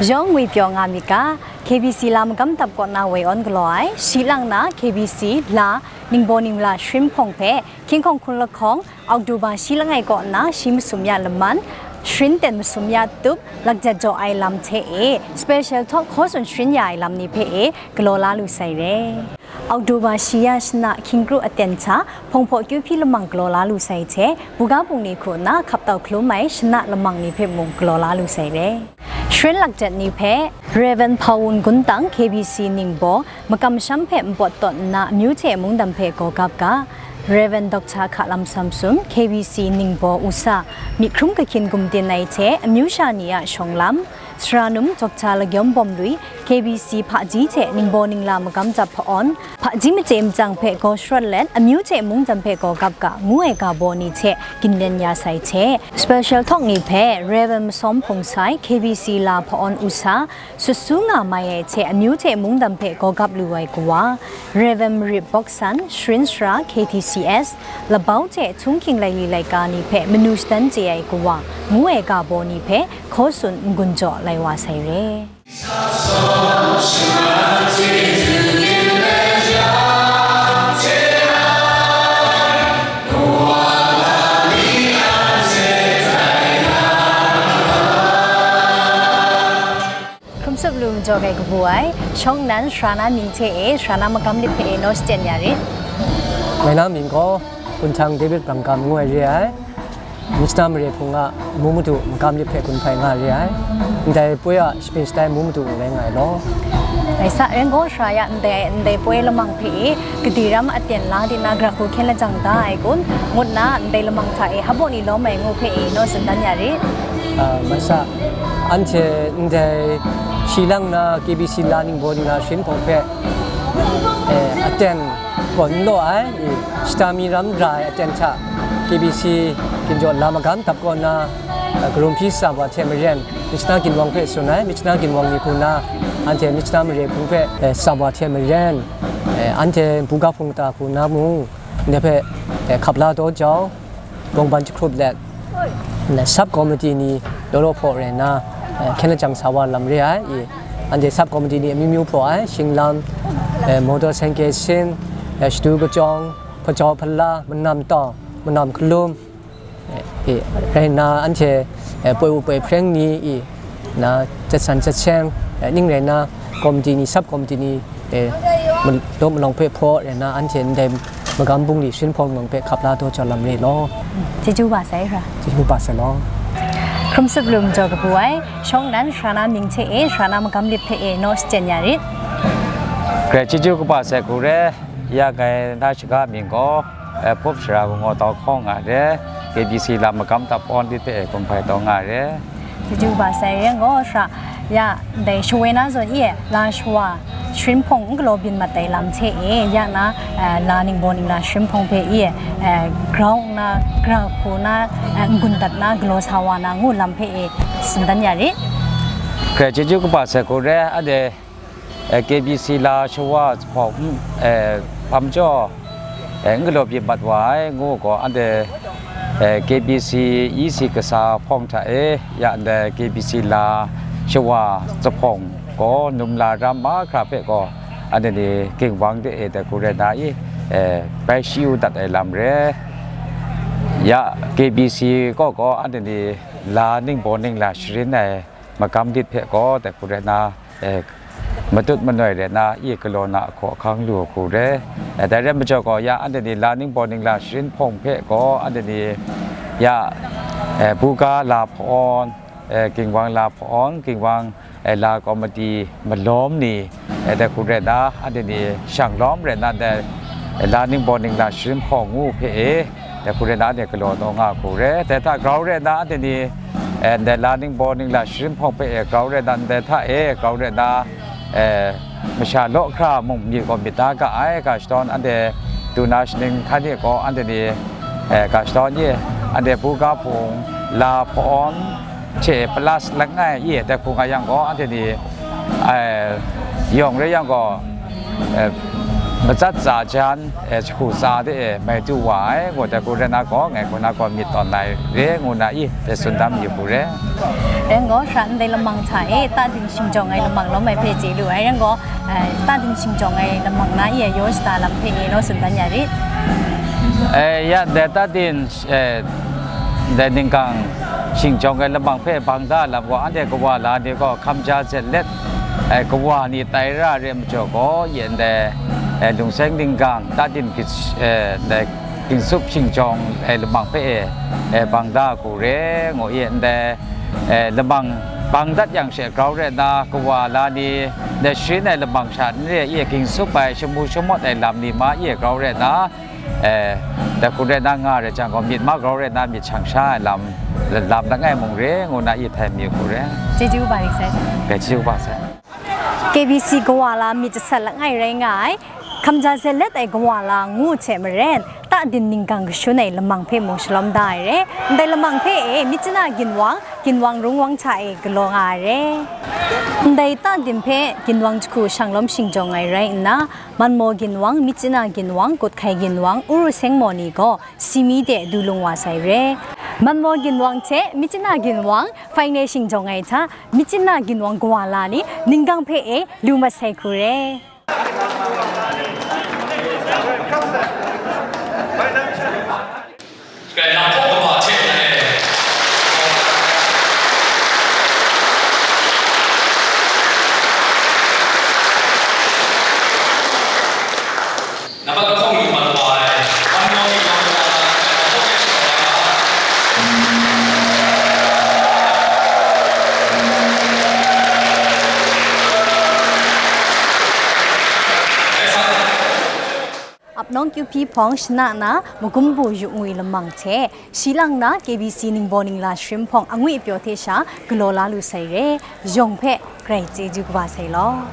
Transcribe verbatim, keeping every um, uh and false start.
Yawng ngwi pyaw nga myit ga, K B C la magam dap kaw na woi awn galaw ai, shi lang na K B C la ningbaw ningla sharin hpawng hpe, hkying hkawng hkun lahkawng, October shi langai kaw nna shi masum ya laman, sharin ten masum ya tup, lakjat jaw ai lam hte e, special talk hkaw tsun sharin ya ai lam ni hpe e, galaw la lu sai re. October shi ya shana hkying kru aten hta, hpawng hpaw kyu hpyi lamang galaw la lu sai hte, buga bungli hku nna hkap tau hkalum ai shana lamang ni hpe mung galaw la lu sai re. Sharin lakjat ni hpe, Rev. Hpawun Guntang, K B C ningbaw, makam masham hpe npawt tawn nna amyu hte mungdan hpe gaw gap ga, Rev. Doctor Hkalam Samson, K B C ningbaw usa, myit hkrum kahkyin gumdin ai hte amyu sha ni a shawng lam, Sara num Doctor Lagyawm Bawm Lui, K B C hpaji hte ningbaw ningla magam dap hpa-awn, hpaji machye machyang hpe gaw sharawt let, amyu hte mungdan hpe gaw gap ga, ngu ai ga baw ni hte ginlen ya sai hte, special talk ni hpe Rev. Masawm Hpung Sai, K B C la hpa-awn usa, sut su nga mai ai hte amyu hte mungdan hpe gaw gap lu ai kawa, Rev. Marit Bawksan, sharin sara K T C S, labau hte htunghking laili laika ni hpe manu shadan chye ai kawa, ngu ai ga baw ni hpe hkaw tsun n-gun jaw lai wa sai re. Hkrum tsup lu majaw kai kabu ai, shawng nnan sara na mying hte e, sara na magam lit hpe e naw shachyen ya rit. Ngai na mying gaw, Hpunhtang David Bangkam ngu ai re ai. Myitkyina mare hpung a mu madu magam lit hpe gun hpai nga re ai. Ndai poi a shapring shatai mu madu rai nga ai law. Ngai sa ren gaw sara ya ndai, ndai poi lamang hpe e, kadi ram aten la di na, gara hku hkyen lajang da ai kun, ngut nna ndai lamang hta e hpaw ni lawm ai ngu hpe e naw tsun dan ya rit. Ah, mai sa, anhte ndai shi lang na K B C la ningbaw ningla sharin hpawng hpe, eh, aten gaw n law ai, i, shata mi ram ra ai aten hta, K B C ginjaw la magam dap kaw na, eh, karum hpyi tsap wa hte maren, Myitkyina ginwang hpe tsun ai, Myitkyina ginwang ni hku na, anhte Myitkyina mare hpung hpe, eh, tsap wa hte maren, eh, anhte buga hpung kata hku na mung, ndai hpe, eh, hkap la daw jau, bawngban jahkrup let, sub committee ni law law hpaw rai nna, eh, hkyen lajang sa wa lam re ai, i, anhte sub committee ni amyu myu hpaw ai, shinglam, eh, motor sengke sin, eh, shadu kachyawng, hpajau hpala, manam tau, manam hkalum, eh, i, rai nna anhte, eh, poi u poi hpreng ni, i, na, jat san jat seng, eh, ning rai nna, committee ni, sub committee ni, eh, ma-, law malawng hpe hpaw rai nna, anhte ndai magam bungli sharin hpawng lamang hpe hkap la daw jau lam re law. Chyeju kaba sai hkra. Chyeju kaba sai law. Hkrum tsup lu majaw kabu ai, shawng nnan sara na mying hte e, sara na magam lit hte e, naw shachyen ya rit. Grai chyeju kaba sai hku re, ya ngai na shaga mying gaw, eh, Hpup Sara Gawngaw Tau Hkawng nga re, K B C la magam dap awn lit hpe e, gun hpai taw nga re. Chyeju kaba sai re gaw, sara, ya, ndai shawoi na zawn e, la shawa, sharin hpawng n galaw byin mat ai lam hte e, ya na, eh, la ningbaw ningla sharin hpawng hpe e, eh, grau nna, gara hku na, eh, n-gun dat na, galaw sa wa na ngu lam hpe e, tsun dan ya rit. Grai chyeju kaba sai hku re, anhte, eh, K B C la shawa hpawng, eh, hpam jaw, eh, n galaw byin mat wa ai ngu gaw, anhte, eh, K B C E C kasa hpawng hta e, ya ndai K B C la shawa jahpawng gaw, num la ram mahkra hpe gaw, anhte ni ginwang de e dai hku rai nna i, eh, bai shi u dat ai lam re. Ya K B C kaw gaw, anhte ni la ningbaw ningla sharin ai magam lit hpe gaw, dai hku rai nna, eh, matut manoi rai nna, i galaw na ahkaw ahkang lu ai hku re. Eh, dai rai majaw gaw, ya anhte ni la ningbaw ningla sharin hpawng hpe gaw, anhte ni ya, eh, buga la hpa-awn, eh, ginwang la hpa-awn, ginwang, eh, la komiti malawm ni, eh, dai hku rai nna, anhte ni shang lawm rai nna, dai, eh, la ningbaw ningla sharin hpawng ngu hpe e, dai hku rai nna, anhte galaw taw nga hku re. Dai hta grau rai nna, anhte ni, eh, ndai la ningbaw ningla sharin hpawng hpe e grau rai nna, ndai hta e grau rai nna, eh, masha law hkra mung myit gaw myit da ga ai, ga shadawn anhte du na shaning hkan e gaw anhte ni, eh, ga shadawn e, anhte buga hpung la hpa-awn hte plus langai e dai hku nga yang gaw, anhte ni, eh, yawng rai yang gaw, eh, matsat tsa jan, e, jahku tsa de e mai du wa ai, ngu dai hku rai na gaw, ngai hku na gaw myit tawn ai re, ngu na i, dai tsun dan yu hku re. Rai ngu gaw, hkra ndai lamang hta e, Tadim shingjawng ai lamang lawm ai hpe chye lu ai, rai ngu gaw, e, Tadim shingjawng ai lamang na i, yaw shada lam hpe e law tsun dan ya rit. E, ya, dai Tadim, e, dai ninggang shingjawng ai lamang hpe bang da lam gaw, anhte kawa la ni gaw hkamja zen let, e, kawa ni tai ra re majaw gaw, yen dai, e, lungseng ninggang Tadim ki-, e, dai Ginsup shingjawng, e, lamang hpe e, e, bang da hku re, ngu yen dai, e, lamang bang dat yang she grau rai na, kawa la ni, dai sharin ai lamang sha n re, e, Ginsup ai shamu shamawt ai lam ni ma e grau rai na, e, dai hku rai na nga rai jang gaw, myit ma grau rai na myit shang sha ai lam, lam langai mung re, ngu na i htai mi hku re. Chyeju kaba rit sai. Chyeju kaba sai. K B C kawa la myit jasat langai rai nga ai, hkamja zen let ai kawa la ngu hte maren, Tadim ninggang kashun ai lamang hpe mung shalawm da ai re. Ndai lamang hpe e, Myitkyina ginwang, ginwang rungwang hta e galaw nga ai re. Ndai Tadim hpe ginwang jahku shanglawm shingjawng ai rai nna, Manmaw ginwang, Myitkyina ginwang, Kuthkai ginwang, Uruseng maw ni gaw, Simi de du lung wa sai re. Manmaw ginwang hte Myitkyina ginwang, final shingjawng ai hta, Myitkyina ginwang kawa la ni, ninggang hpe e lu mat sai hku re. Apnawng Kyuhpyi hpawng shana na Magumbu yu ngwi lamang hte, shi lang na K B C ningbaw ningla sharim hpawng angwi pyaw hte sha galaw la lu sai re, yawng hpe grai chyeju kaba sai law.